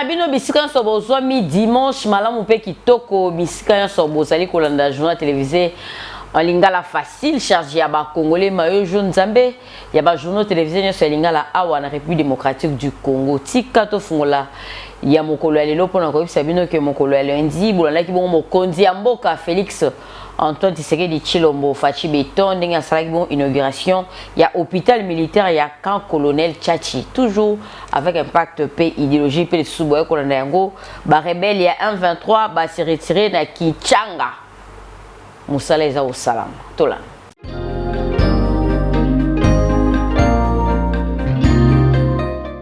na bino bisika nyonso bozwami dimanche malamu mpe kitoko bisika nyonso bozali kolanda journal télévisé en lingala facile charge ya ba congolais mayo jaune nzambe ya ba journaux télévisés nyonso ya lingala awa na République démocratique du Congo. Tika tofungola ya mokolo ya lelo mpona koyebisa bino ke mokolo ya lundi bolandaki bongo mokonzi ya mboka Félix Antoine Tshisekedi Tshilombo Fatshi Beton ndenge asalaki bongo inauguration ya hôpital militaire ya camp colonel Tshatshi, toujours avec impact pe idéologie pe lisusu boye kolanda yango ba rebelle ya 123 ba se retirer na Kichanga, mosala eza kosalama tolanda.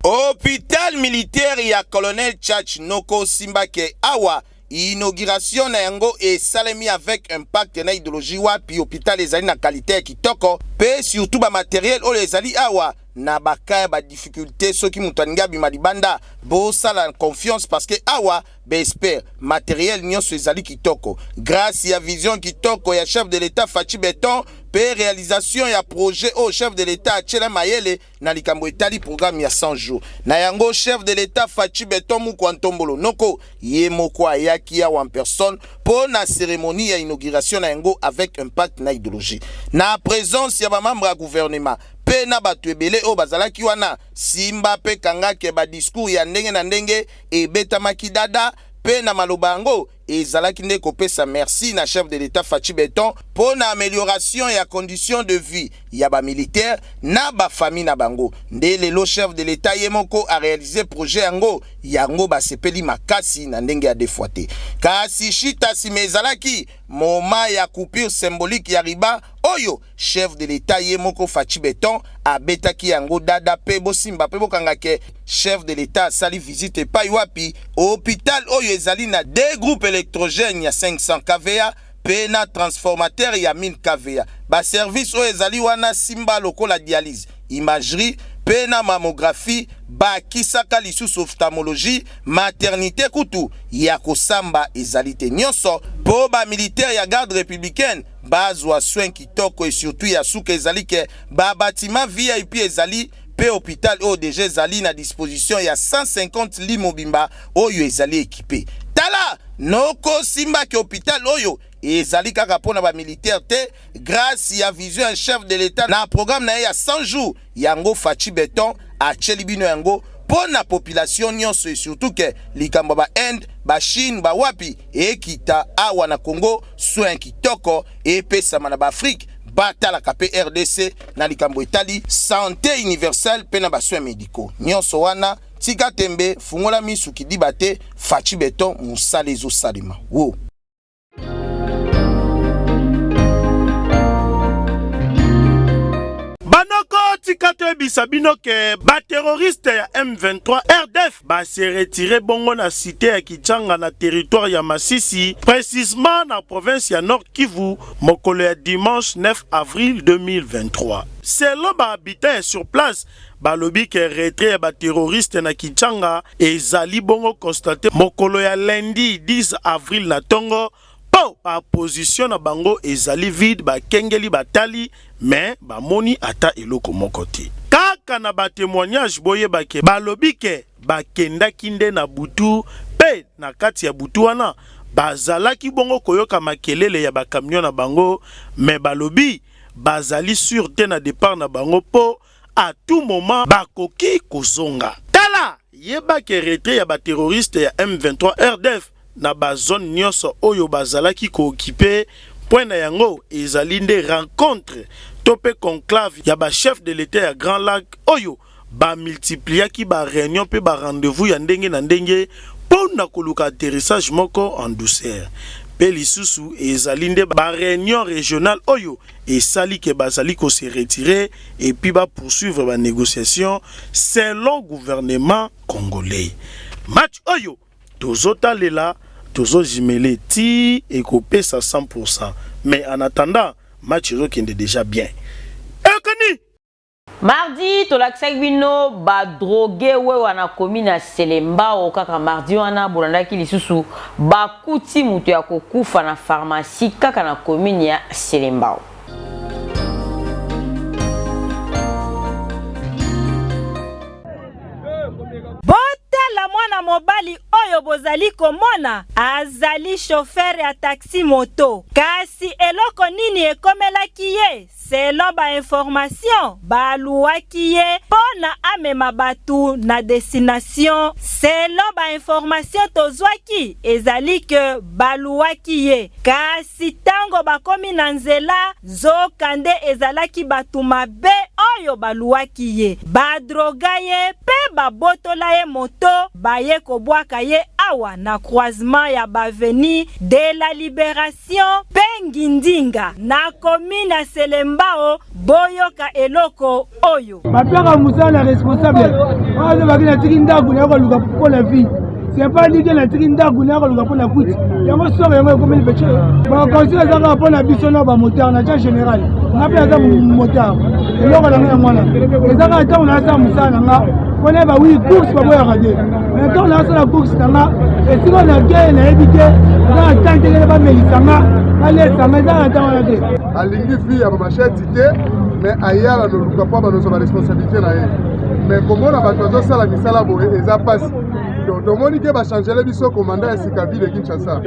Hôpital militaire ya colonel Tchatch noko simbake awa inauguration na yango esalemi avec impact na idéologie wapi hôpital ezali na qualité ya kitoko pe surtout ba matériel oyo ezali awa na baka ya ba difficulté soki moto alingi abima libanda bosala confiance parce que awa B'espère materiel nionso ezali kitoko grace ya vision kitoko ya chef de l'etat Fatshi Beton pe realisation ya projet oyo chef de l'etat atiela mayele na likambo etali programme ya 100 jours. Na yango chef de l'etat Fatshi Beton Mukwa Ntombolo Noko ye moko ayaki awa en personne po na cérémonie ya inauguration na yango avec impact na idéologie na présence ya ba membres ya gouvernement pe na bato ebele oyo bazalaki wana. Simba pe kanga ke ba discours ya ndenge na ndenge ebetamaki dada pe na maloba yango ezalaki nde kopesa merci na chef de l'Etat Fatshi Beton po na amelioration ya conditions de vie ya ba militaires na ba familles na bango. Nde lelo chef de l'Etat ye moko a realiser projet yango, yango basepeli makasi na ndenge ya deux fois te. Kasi shita sima ezalaki moment ya coupure symbolique ya ruban oyo Chef de l'etat ye moko Fatshi Beton abetaki yango dada pe bosimba pe bokanga ke chef de l'etat asali visite epai wapi hopital oyo ezali na deux groupes electrogènes ya 500 kva pe na transformateur ya 1000 kva. Ba services oyo ezali wana simba lokola dialyse, imagerie pe na mammographie, bakisaka lisusu ophtalmologie, maternite kutu ya kosamba ezali te. Nionso po ba militaires ya garde republicaine Bazwa soin kitoko et surtout ya suka ezali ke ba batiment VIP ezali pe hopital oyo dejà ezali na disposition ya 150 lits mobimba oyo ezali equipe. Tala noko simba ke hopital oyo ezali kaka pona ba militaires te grace ya vision ya chef de l'etat na programme na ye ya 100 jours yango Fatshi Beton atieli bino yango pona population nionso et surtout ke likambo ya ba Inde, ba Chine, ba wapi ekita awa na Congo soin kitoko epesama na ba Afrique batalaka pe rdc na likambo etali sante universelle pe na ba soins medicaux nionso wana tika tembe fungola misu kidiba te Fatshi Beton musala ezosalema wo. Banoko tika toyebisa bino ke ba terroriste ya M23 RDF ba se retirer bongo na cite ya Kichanga na territoire ya Masisi, precisement na province ya Nord Kivu mokolo ya dimanche 9 avril 2023. Selon ba habitants ya sur place, balobi ke retrait ya ba terroristes na Kichanga ezali bongo constate mokolo ya lundi 10 avril na tongo po ba position na bango ezali vide, bakengeli batali mais bamoni ata eloko moko te. Kaka na ba temoignages boyeba ke balobi ke bakendaki nde na butu pe na kati ya butu wana bazalaki bongo koyoka makelele ya ba camions na bango mais balobi bazali sur te na depart na bango po à tout moment bakoki kozonga. Tala! Yeba ke retrait ya ba terroristes ya M23 RDF na ba zones nionso oyo bazalaki ko occuper, point na yango ezali nde rencontre to pe conclave ya ba chefs de l'Etat ya Grands Lacs oyo ba multipliaki ba reunions pe ba rendez-vous ya ndenge na ndenge po na koluka atterrissage moko en douceur. Pe lisusu ezali nde ba reunions regionales oyo esali ke bazali ko se retirer et puis ba poursuivre ba negociations selon gouvernement congolais. Match oyo tozotalela tozo jumeler ti ekopesa 100% mais en attendant match ezokende dejà bien. Eyokani! Mardi tolakisaki bino ba drogue wewa na commune ya Selembao kaka mardi wana bolandaki lisusu bakuti moto ya kokufa na pharmacie kaka na commune ya Selembao. Botala mwana. Mwana mobali oyo bozali komona azali chauffeur ya taxi moto. Kasi eloko nini ekomelaki ye? Selon ba informations, baluwaki ye mpo na amema bato na destination. Selon ba informations tozwaki, ezali que baluwaki ye. Kasi tango bakomi na nzela, zoka nde ezalaki bato mabe oyo baluwaki ye. Ba droga ye mpe babotola ye moto, baye kobwaka ye awa na croisement ya ba avenues de la Liberation mpe Ngindinga na commune ya Selembao. Boyoka eloko oyo. Bapiaka mosala na responsable oyo azobaki natiki ndako naye koluka mpo na vie. C'est pas dit que natiki ndako naye koluka mpo na kwiti yango soko yango ekomeli pece. Baconseil eza kaka mpo na biso na bamotard na tia général. Nga mpe naza motard, eloko na nga yango wana eza kaka ntango nasala mosala na nga mpo na bawi course baboyaka te. Mais ntango nasala course na nga, esika nakei nayebi te, eza na temps te bamelisa nga, balesa nga, eza na temps wana te. Alingi vie ya bamasheti te, mais ayala noluka mpo banozwa baresponsabilité na ye. Mais komona bato bazosala misala boye eza mpasi. Donc tomoni ke bachangele biso komanda ya sika ville ya Kinshasa,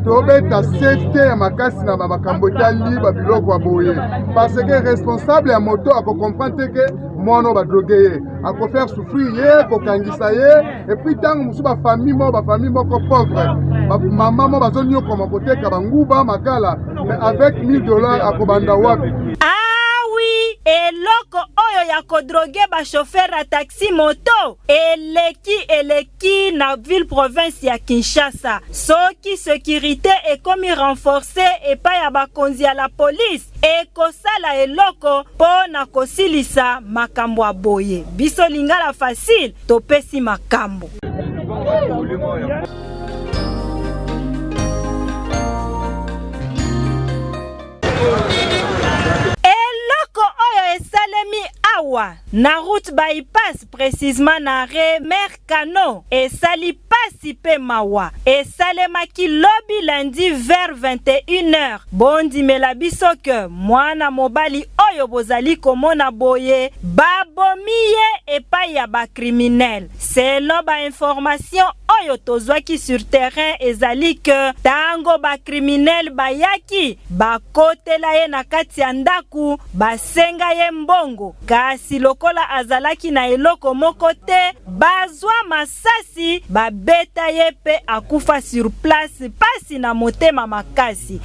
tobeta sete ya makasi na bamakambo etali babiloko ya boye, parce que responsable ya moto akocomprendre te ke mwana oyo badroge ye, akofaire souffrir ye, kokangisa ye. Et puis ntango mosusu bafamille moko pauvre, bamama mo bazonyokoma koteka banguba makala, mais avec 1000 $ akobanda wapi? Ah oui, eloko oyo ya kodroguer bachauffeur ya taxi moto eleki eleki na ville province ya Kinshasa. Soki sécurité ekomi renforcée epai ya bakonzi ya la police, ekosala eloko mpo na kosilisa makambo ya boye. Biso Lingala Facile topesi makambo. Eloko oyo esalemi awa na route bypass, précisement na arrêt Mer Kano, esali pasi mpe mawa. Esalemaki lobi lundi vers 21h. Bondimela biso ke mwana mobali oyo bozali komona boye, babomi ye epai ya bacriminels. Selon bainformation oyo tozwaki sur terrain, ezali ke ntango bacriminels bayaki, bakotela ye na kati ya ndako, basenga ye mbongo, kasi lokola azalaki na eloko moko te, bazwa masasi, babeta ye mpe akufa sur place. Pasi na motema makasi.